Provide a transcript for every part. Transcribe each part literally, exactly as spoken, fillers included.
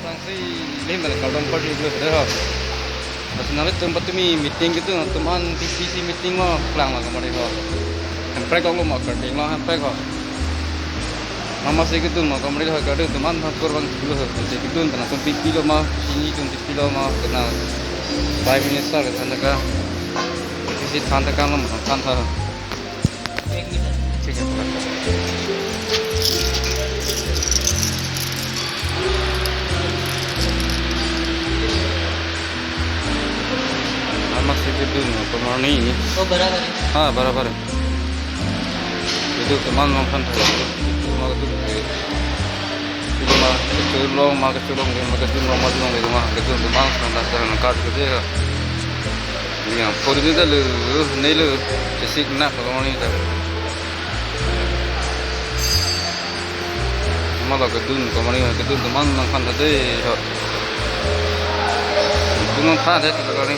Tangsi lim bela kardom party lo de ho. Lason nanglitum patumi meeting kedo atum an B P C meeting lo klang lo kamari ho. Hemprek lo ma karding lo hemprek ho. Mama si kedo ma kamari ho karding atum an ha kurang lo ho. Si kedo bela atum P P lo ma, sini atum P P lo ma, kena Prime Minister kethan ta ka. P P C than ta ka lo ma than tha. ठीक है। Amak si kedo no, kemani. Oh, beraber ya? Ha, beraber. Kedo atum an nangphan tha. Kedo ma kedo. Kedo ma kedo long ma kedo long de ma kedo long ma long de ma kedo atum an nangphan tha nangkardom kedo ya. Ni yang pori ni ta lo, ni lo, cesik nak lo ni ta. Mala kedo kamari kedo atum an nangphan tha de ho. Atum nangphan tha de lo ni.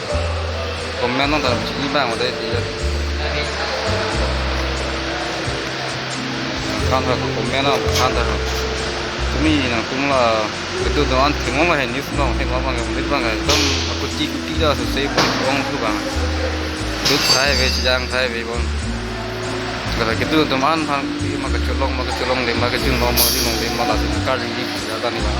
Comment nang ta chini bang de ti ya. Phan tha comment nangphan tha ho. Tumi nangtum la kedo atum an thengvong ma he news long thengvong bang news bang ekdom akuti kuti da so se pon su bang. Duk thai ve chijang thai ve bon. Kala kedo atum an phan kuti ma kacholong ma kacholong de ma kachung long ma kachung long de ma lason karding di ya ta ni bang.